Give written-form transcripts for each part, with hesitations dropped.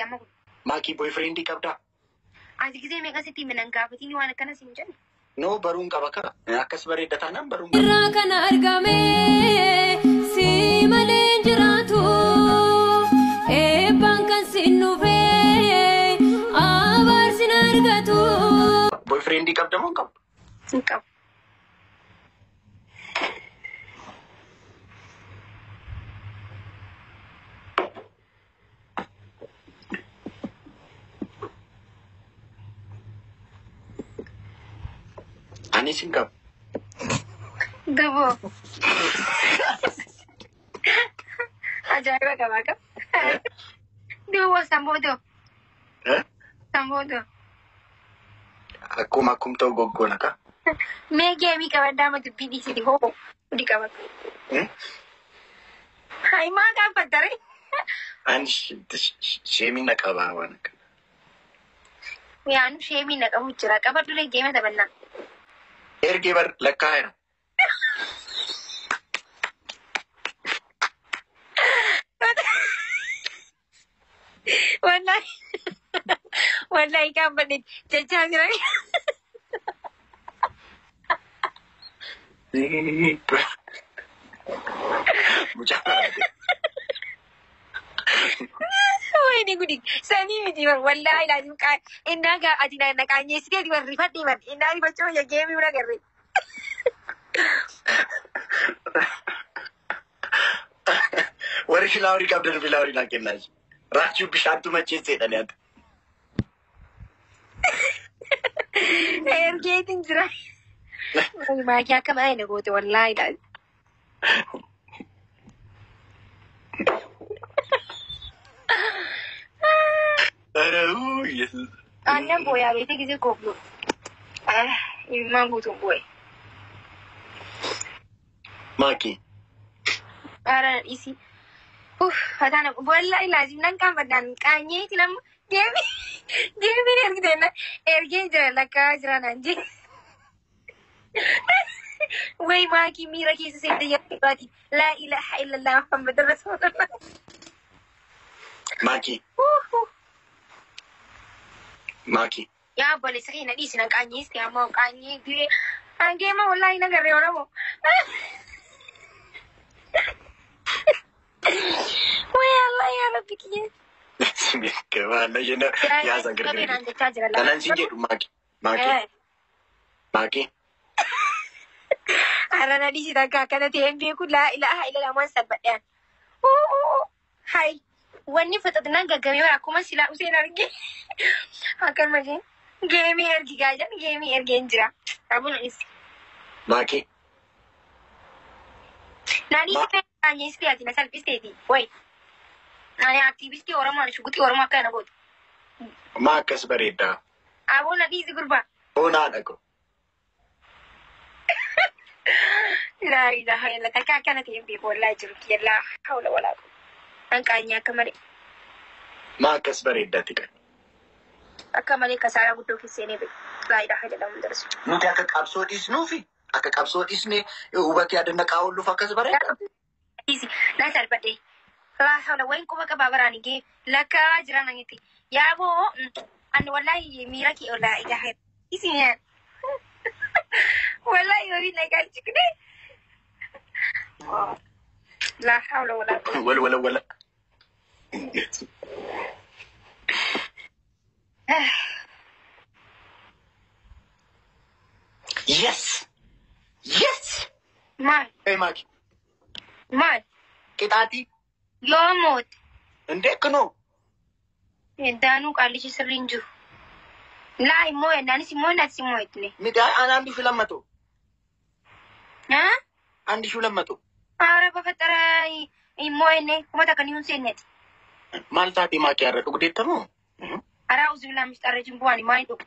Amma kun. Maakii boyfriendii qabdaa? Ati gisee meeqa sitti hime nan gaafatiin waan akkanas hin jenne. No, baruun qaba kaa. Akkas bareedda taanaan baruun qaba. Irraa kana argame si malee hin jiraatu eebbaan kan sin dhufee abaarsin argatu. Boyfriendii qabda moo hin qabdu? Hin qabu. Anis hin qabu. Duboo. Ajaa'iba qabaa qaba. Duboo samboodoo. Eh? Samboodoo. Akkuma akkum ta'u goggoona kaa. Mee geemii qabaddaa ma dubbii dhiisiti hoo hudi qabata. Hmm? Hayi maa gaaffattare? Ani sheemii na qabaa waan akkana. Yaanu sheemii na qabu jira. Qabadhu lee geema taphannaa. Ergee bar lakkaa'eera. Wallahi wallahi gaafadhe jechaa jira. Mucaa baate. Wayni gudi sanii miti bar wallahi laazim qaa innaa gaa ati na qaanyeessiteeti bar rifadhe bar innaa rifachuu ya geemii bira garre. Warri filaaworii qabdan filaaworii naa kennaa. Raachuu bishaantu macheesseedha ni ati. Ergeetiin jira. Maakii akka baay'ee na goote wallahi laazim. ኧረ ኢየሱስ. Aannan booyaa beekte gisee kooflu. Ilmaan guutuun boo'e. Maakii. Ara dhiisi. Uff, fataan wallahi laazim nan qaanfadhaan qaanyeeti nama geemii geemiin ergite na ergee jira lakkaa jira naan jee. Way maakii miira keessa seente jedhaati. Laa ilaaha illallah Muhammad rasuulullah. Maakii. Maakii. Yaa obboleessa kee na dhiisi nan qaanyeesti ammoo qaanyee du'ee hangeema wallahi na garree Oromoo. Way Allah yaa Rabbi kiyya. Yaasa gargar. Naan jechaa jira Kanan siin jedhu maakii. Maakii. Maakii. Har'a na dhiisi takka akkana ta'e hin beeku laa ilaaha illallah waan salphadhaan. Hai wanni fixatinaan gaggamee bara akkuma silaa useen arge akkanuma jeen geemii ergi gaajan geemii ergeen jira. Abuna dhiisi. Maakii. Na dhiisi qaanyeessitee ati na salphisteeti. Wayi. Ani aktiivistii Oromoo ani shuguxii Oromoo akka na gootu. Maa akkas bareeddaa? Abuna dhiisi gurbaa. Hoonaadha ko. Laa ilaaha illallah takka akkana ta'e hin beeku wallaahi jiru kiyya laa hawla walaa quwwata. An qaanyee akka malee. Maa akkas bareeddaati kan? Akka malee kasaaraa guddoo keessa seenee beeku. Laa ilaaha illallah mun darsu. Nuti akka qabsoo dhiisnuufi akka qabsoo dhiisne hubatee adannaqaa oolluuf akkas bareedda. Dhiisi na salphadhe. Laa hawla wayin quba qabaa baraan gee lakkaa jiran anitti. Yaaboo ani wallaahi miira kee laa ilaaha dhiisi niyaan. Wallaahi horii na galchikne. Laa hawla walaa quwwata. Wal wala wala. Yes! Yes! Maal Hey Maaki. maal Qixaatii. yoo moote እንዴ kunoo. daanuu qaallichi sirriin jiru. Laa immoo ennaanis immoo ennatis immoo ettine. Miti aan አንድ ሺህ ለመቶ Haa? አንድ ሺህ ለመቶ Haara bafaxara immoo enne kuma takka ni hunseenneti. maal taatee maakii har'a dhugdeettamoo? Haraa uzubilaa mishxarra jimbuwaan maal dhugu.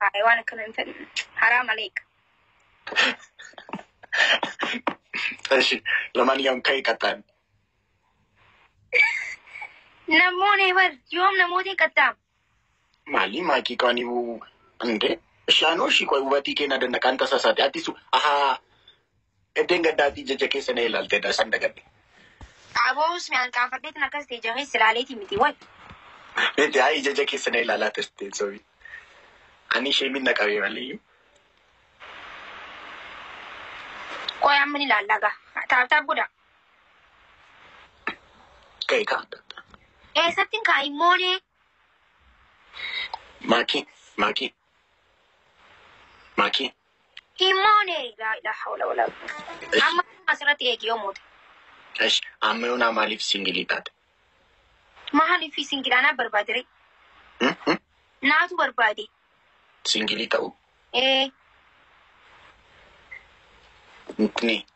Haa waan akkana hin fedhu. Haraa maleek. እሺ ለማንኛውም ከይ ቀጣል Namoonni bar yoom namoota qaxxaamu. ማሊ ማኪ ቋኒቡ እንዴ እሻኖ እሺ ቆይ ውበቲ ኬና ደነቃን ተሳሳቴ አዲሱ አሃ እደን ገዳቲ ጀጀ keessa na ilaalte san dagadhe Aboos mi'aan qaanfadheetiin akkas ta'e jahee silaaleetii miti wayi. Miti haa ija keessa na ilaalaa turte sobi. Ani ishee minna qabee malee. Qoy amma ni ilaallaa gaa. Tap tap godha. Ka'e ka'a. Eessatti hin kaa'i moonee? Maakii maakii maakii. Himmoonee. Laa ilaaha wala wala. Amma asirratti eegi yoo moote. Esh amma yoonaa maaliif single taate? Maaliif single anaa barbaade ree? Naatu barbaade. Single ta'u. Ee. Intini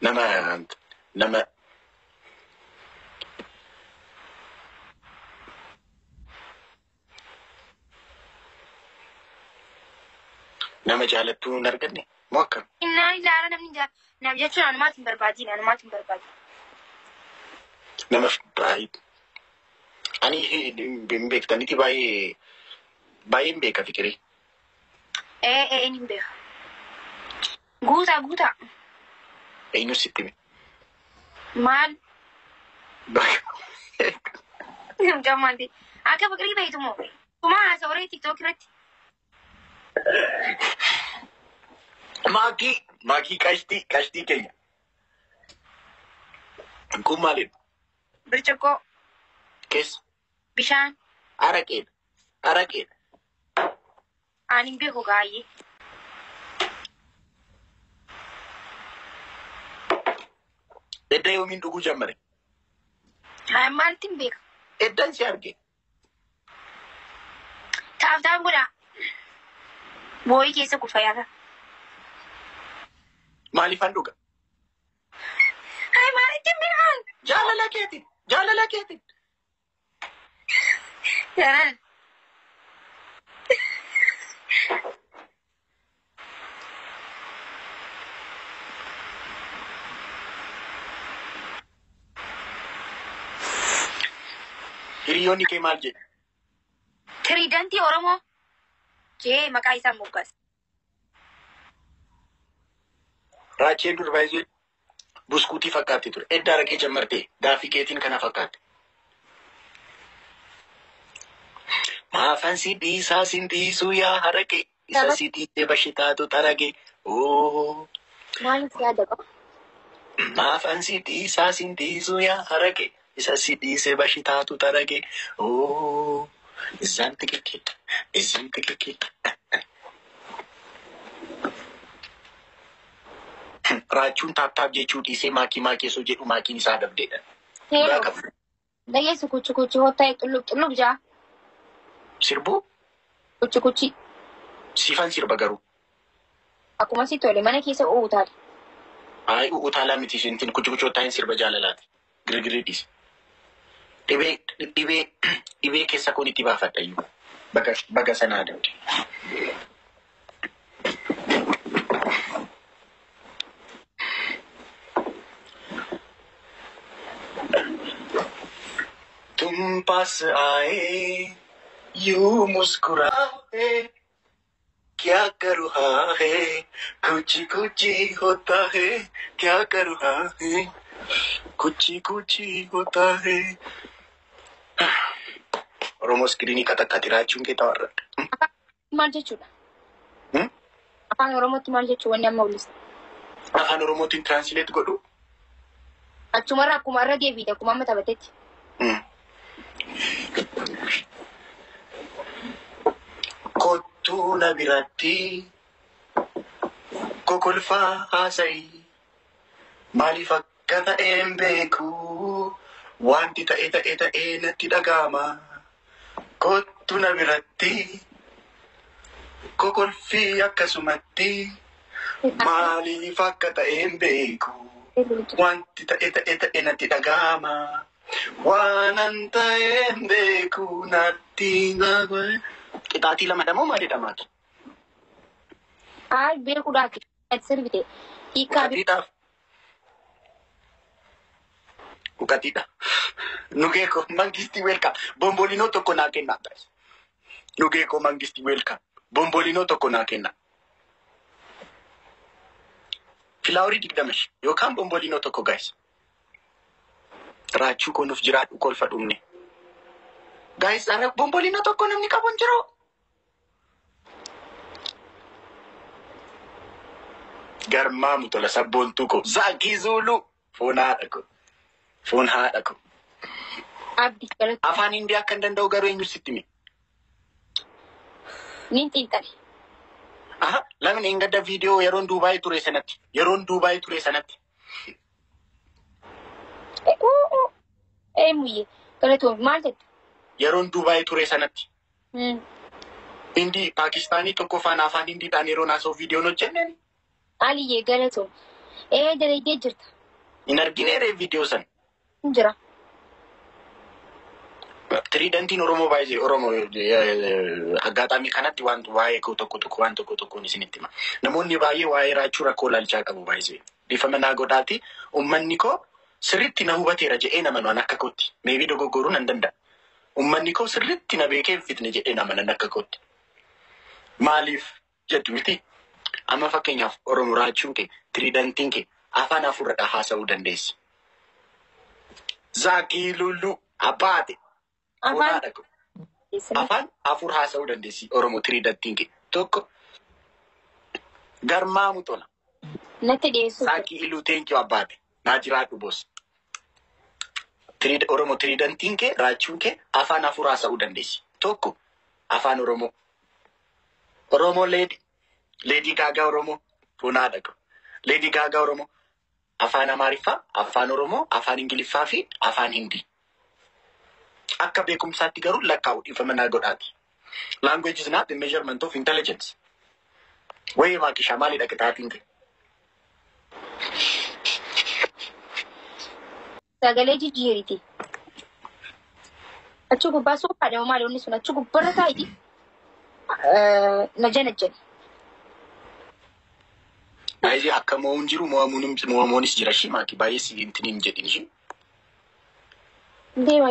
nama nama nama jaalattuu hin arganne moo akkam? Innaan ilaala namni nam jechuun anumaatu hin barbaadin anumaatu hin barbaadin. Nama baay'ee ani hin beektanitti baay'ee baay'een beeka fikirii. Ee ee inni hin beeka. Guutaa guutaa. Eenyu sitti hime? Maal? Mucaan maal ta'e? Akka fikirii beektu moo? Tumaa haasawaa TikTok irratti. Maakii maakii qashtii qashtii keenya. Kun maalidha? Birciqqoo. Keessa Bishaan. Araqeedha. Araqeedha. Ani hin beeku gaayyee. Edda yoomiin dhuguu jammare? Haa maalitti hin beeka? Eddan si arge. Tap tap godhaa. Booyii keessa kufa yaada. Maaliifan dhuga? Haa maalitti hin beekan? Jaalala keetiin. Jaalala keetiin. Jaalala. Hiriyoonni kee maal jedhu? Tiriidantii Oromoo jee maqaa isaa moggaase. Raacheen dur baay'ee buskuutii fakkaatti ture. Edda araqee jammartee daafii keetiin kana fakkaatti. Maafan si dhiisaa sin dhiisuu yaa haraqee isa si dhiisee bashitaatu xaragee. Oo. Maaliif yaada qaba? Maafan si dhiisaa sin dhiisuu yaa haraqee isa si dhiisee bashitaatu xaragee. Oo. Isaan tikikki isaan tikikki. Raachuun tap tap jechuu dhiisee maakii maakii osoo jedhu maakiin isaa dabdeedha. Dhugaa qabu. Dhageessu kuchi kuchi hottaa xullub xullub jaa. Sirbuu Kuchi kuchi. Sifan sirba garuu. Akkuma si tole mana keessa u'utaale. Ayi utaalaa miti ishiin kuchi kuchi hottaa hin sirba jaalalaati. Girgirii dhiise. Dhibee dhibee dhibee keessa koon itti baafadha iyyuu. Baga baga sanaa dabde. तुम पास आए यूं मुस्कुराए क्या करूँ हाँ है कुछ कुछ होता है क्या करूँ हाँ है कुछ कुछ होता है. Oromoo screen katakkaati raachuun kee tawarra. Maal jechuudha? Afaan Oromootti maal jechuu wanni amma mul'isa? Afaan Oromootiin translate godhu. Achumarra akkuma irra deebiite akkuma amma taphatetti. Kottuu na biratti kokolfaa haasa'i maaliif akka ta'een beeku wanti ta'e ta'e ta'ee natti dhaga'ama. Kottuu na biratti kokolfii akkasumatti maaliif akka ta'een beeku wanti ta'e ta'e ta'e natti dhaga'ama. Waanan ta'een beeku natti dhaga'ama. Qixaatii lama dhamoo maalidha maaki? Ayi beekuudhaaf ati sirbite. Hiikkaa. Uqatiidhaaf. Uqatiidha. Nugeeko mangistii welcome. Bombolinoo tokko naa kennaa. Nugeeko mangistii welcome. Bombolinoo tokko naa kennaa. Flower 20 yookaan bombolinoo tokko guys. Raachuu koo nuuf jiraadhu kolfa dhumne. Guys, ara bomboliina tokko namni qabu hin jiru. Garmaamu tola sabboontuu koo. Zaakii Zuuluu. Foon haadha koo. Foon haadha koo. Abdii galata. Afaan Hindii akka hin danda'u garuu eenyu sitti hime? Niin xiinxale. Aha, lamni hin gadda viidiyoo yeroon Duubaayii ture sanatti. Yeroon Duubaayii ture sanatti. Ee muyyee galatoomii maal jette? Yeroon Duubaayii ture sanatti. Hindii Paakistaanii tokko faana afaan Hindiidhaan yeroon haasa'u viidiyoon hojjenneen. Aliyyee galatoom. Ee dalaydee jirta. Hin argineeree viidiyoo sana. Hin jira. Tiriidantiin Oromoo baay'ee Oromoo aggaataamii kanatti waan waa'ee koo tokko tokko waan tokko tokkoon isinitti hima. Namoonni baay'ee waa'ee raachuu rakkoo ilaalchaa qabu baay'ee. Dhiifama naa godhaati uummanni koo sirriitti na hubateera jedhee nama nuan akka kootti. Meebii dogoggoruu nan danda'a. Uummanni koo sirriitti na beekee hin fitne jedhee nama nan akka kootti. Maaliif jedhu miti? Amma fakkeenyaaf Oromoo raachuun kee tiriidantiin kee afaan afurradhaa haasa'uu dandeessi. Zaakii Lulluu Abbaate. Afaan Afaan afur haasa'uu dandeessi Oromoo tiriidantiin kee. Tokko garmaamu tola. Natti dhiyeessuuf. Zaakii Iluu teenkiyoo Abbaate. Naa jiraadhu boos. Oromoo tiriidantiin kee raachuun kee afaan afur haasa'uu dandeessi. Tokko afaan Oromoo. Oromoo leedi. Leedii Gaagaa Oromoo. Fuunaa dhaqu. Leedii Gaagaa Oromoo. Afaan Amaariffaa, afaan Oromoo, afaan Ingiliffaa fi afaan Hindii. Akka beekumsaatti garuu lakkaa'u dhiifama naa godhaati. Language is not the measurement of intelligence. Wayii maakishaa maalidha qixaatiin kee? Sagalee jijjiiriti. Achi gubbaa suuphaadha maali wanni sun achi gubbarra taa'iti. Na jana jana. Baay'ee akka mo'uun jiru mo'amuunis jira ishii maaki baay'ee si intin hin jedhin ishii. Deema.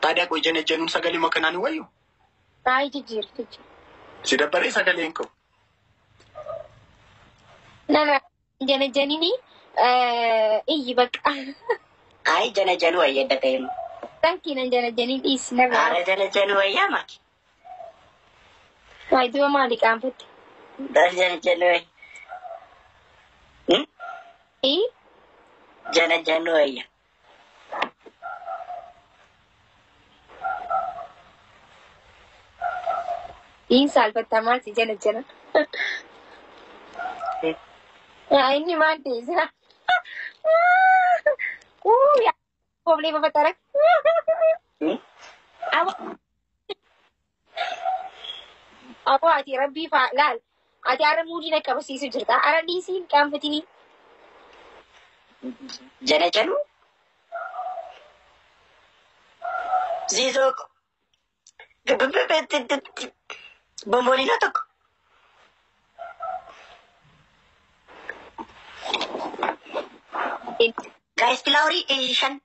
Taadiyaa qoy jana januun sagalee makanaan hin wayyu. Baay'ee jijjiiri jijjiiri. Si dabbaree sagaleen koo. Nana jana janini iyyi bakka. Ay jana janu wayya ta'e. Thank you nan jana janin dhiisi narraa. Ara jana janu wayya maki. Waayee duba maali qaanfatte? Dar jana janu wayya. Ee Jana janu wayya. Dhiin saalfattaa maal si jana jana? Inni maal ta'e sira? Uu yaa problema fatara. Aboo ati rabbii faa laal. Ati ara muudii na qabasiisu jirta. Ara dhiisii hin qaanfatini. Jana janu. Zizoo. Bombolino tokko. Guys, filaaworii shan.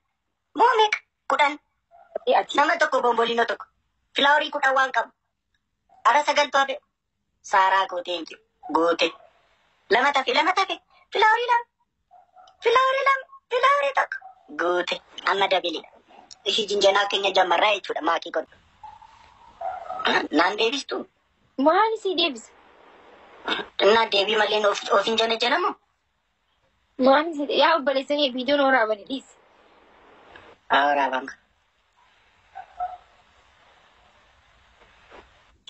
Moo meeqa? 10. Ati. Nama tokko bombolino tokko. Filaaworii 10 waan qabu. Ara sagaltu hafe. Saaraa gootee hin jiru. Goote. Lama tafe lama tafe. Filaaworii lama. Filaaworii lama. Filaaworii tokko. Goote. Amma dabilidha. Ishii jinjanaa keenya jammarraa jechuudha maakii godhu. Naan deebistuu? Maal si deebisa? Innaa deebii malee of hin jana janamu? Maal si yaa obboleessa kee viidiyoon waraabani dhiisi. Waraabama.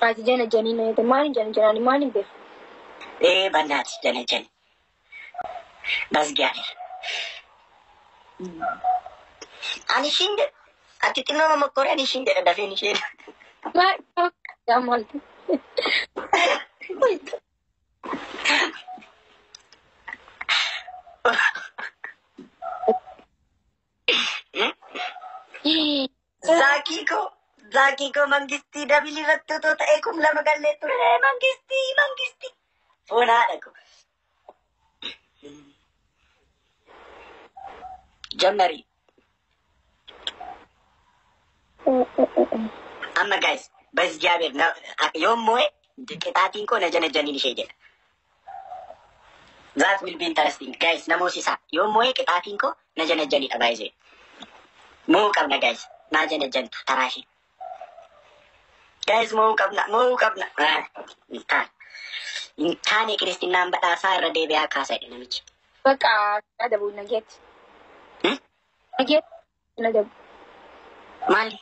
Ati jana janii na jette maal jana janaani maal hin beeku? Ee bannaati jana jani. Basgaalir. Ani ishiin jedha. Ati xinnoo mokkoree ani ishiin jedha dafeen isheen. Maal yaa maaltu? Zaakii koo zaakii koo mangistii dabilii irratti otoo ta'ee 2000 gallee ture mangistii mangistii. Foon haadha koo. Jammari. Amma guys በእግዚአብሔር yoom moo'e qixaatiin koo na jana janiin ishee jedha. That will be interesting. Guys, namoosisa. Yoom moo'e qixaatiin koo na jana janiidha baay'isee. Moo qabna guys. Naa jana jantu taraa ishee. Guys, mo'uu qabna, mo'uu qabna. Ah, hin taane. Hin taane, Kiristinnaan badhaasaa irra deebi'aa kaasa jedhe namichi. Bakka adabu nageetti. Hmm? Nageetti adabu. Maali?